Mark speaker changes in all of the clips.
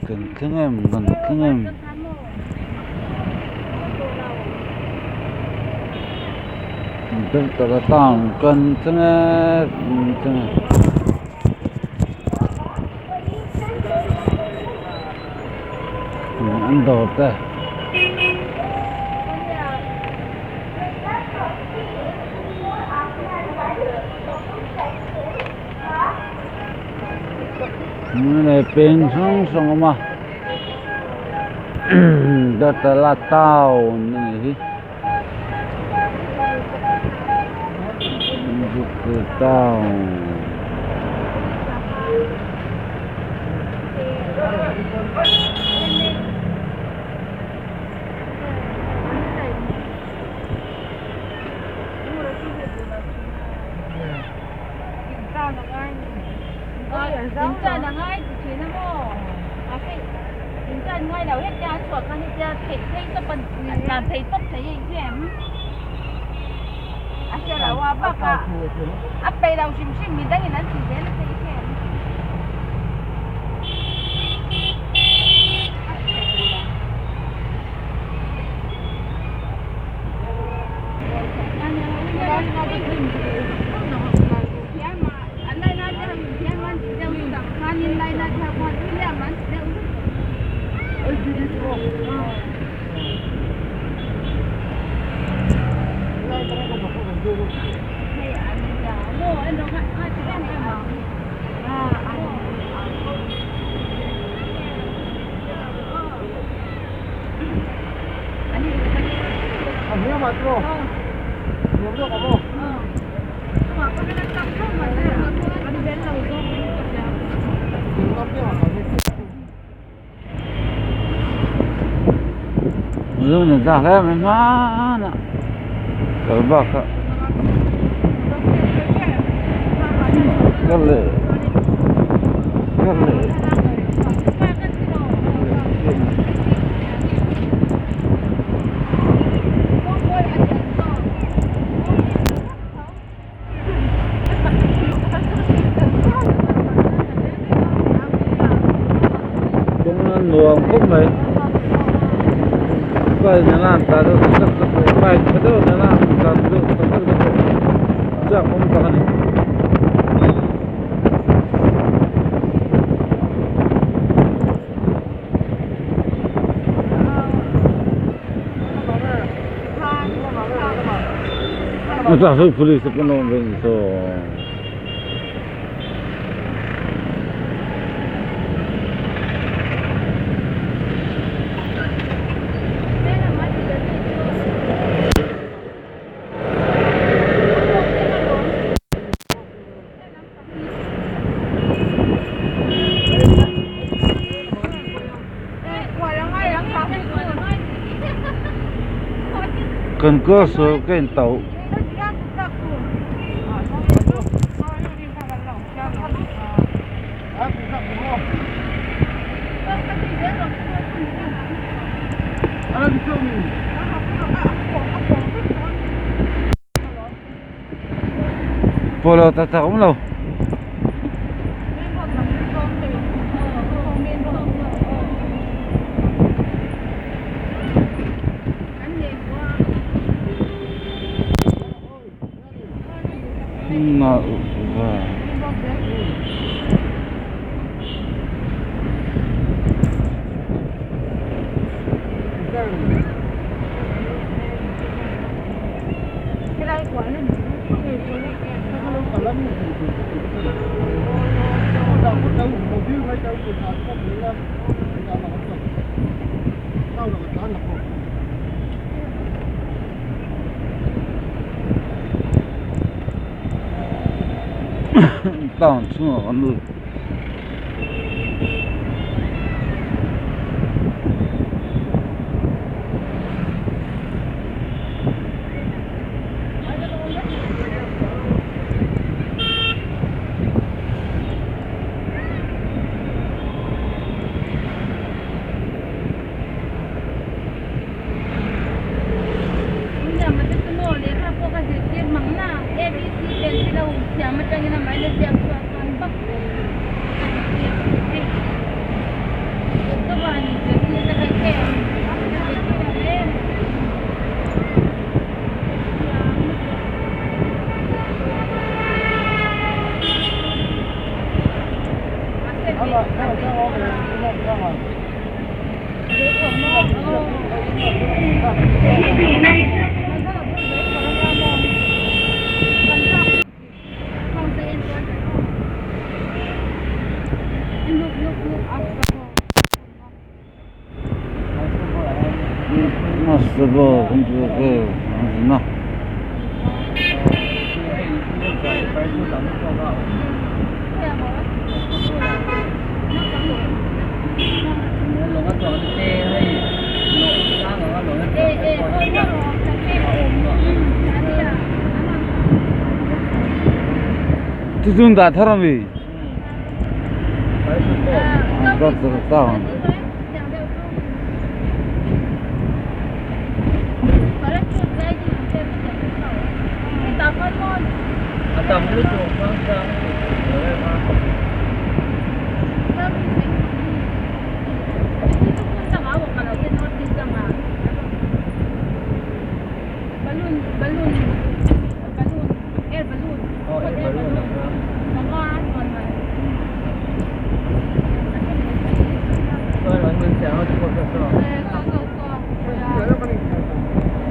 Speaker 1: Kan thleng em kan thleng em. Beltala town kan thleng e kan thleng e. An dawr te. Peng hrang hrang a awm a Beltala town a nih hi town. Hle mai hmanah kal bakah kal leh kal leh kawng a nuam khawp mai bike nena an tlan deuh tak tak mai bike tha deuh nena an tlan deuh tak tak te pawh chak awm tak a ni. Traffic police te pawh an awm ve anih saw. Kan class ah ka in tauh. Pawlawh tak tak a awm lo. Town chhungah kan lut. Chu chu dah thar ami?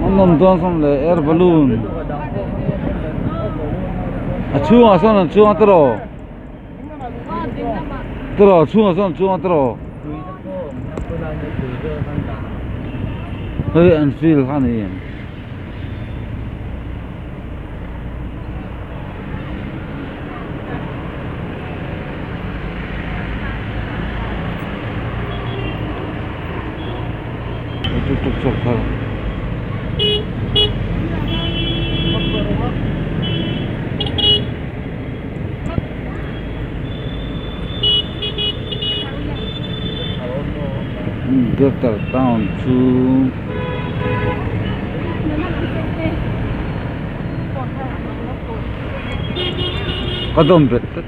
Speaker 1: An awm dawn sawm leh air balloon a chhungah sawn an chuang a tiraw tiraw a chhungah sawn an chuang a tiraw hei an field kha a ni. Tuk tuk chhuak thar. Greater town chu. Ka dawm bet tlat.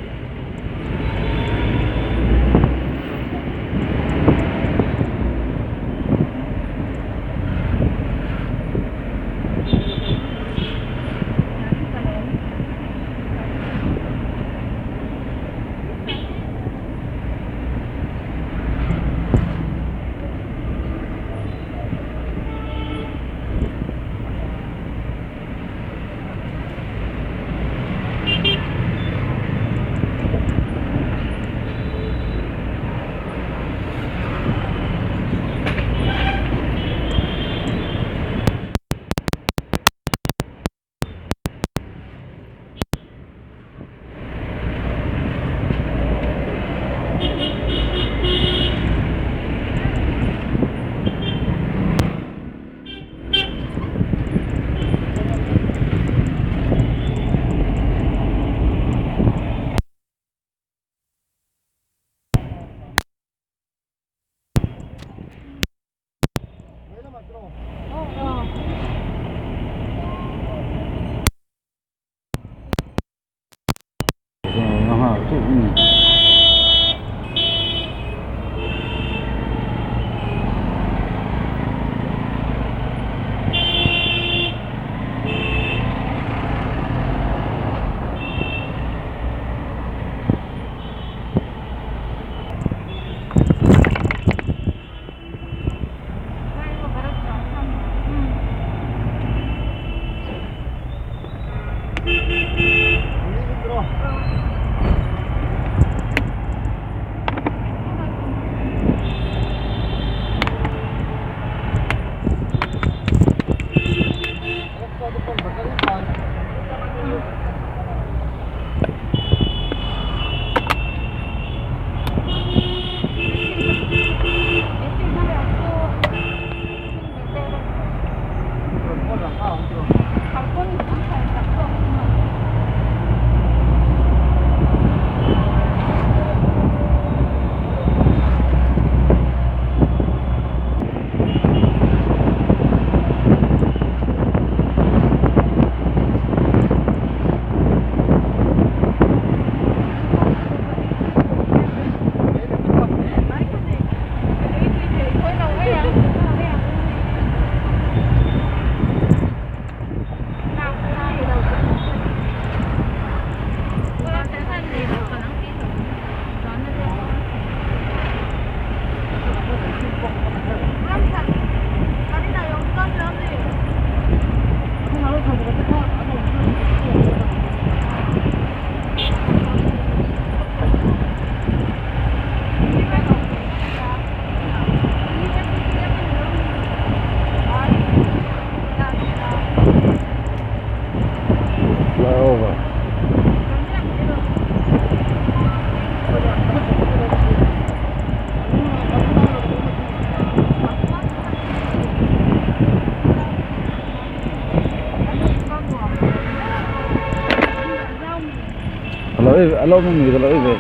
Speaker 1: a lo awm ami ka lo ei ve.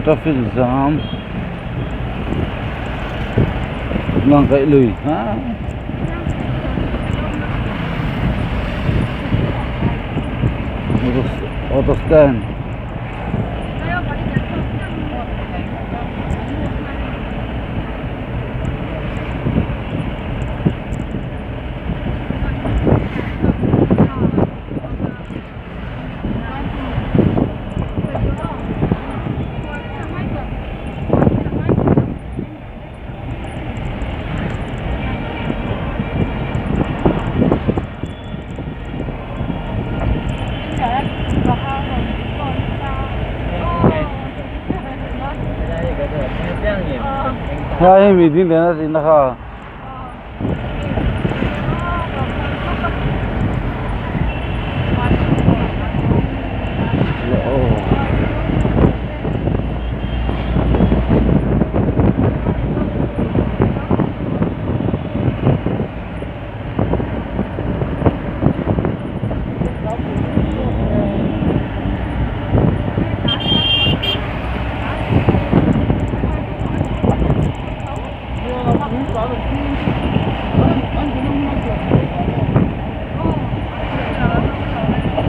Speaker 1: Traffic jam mang kaih lui ha auto stand. Helai hi mi ding lian a tihna kha.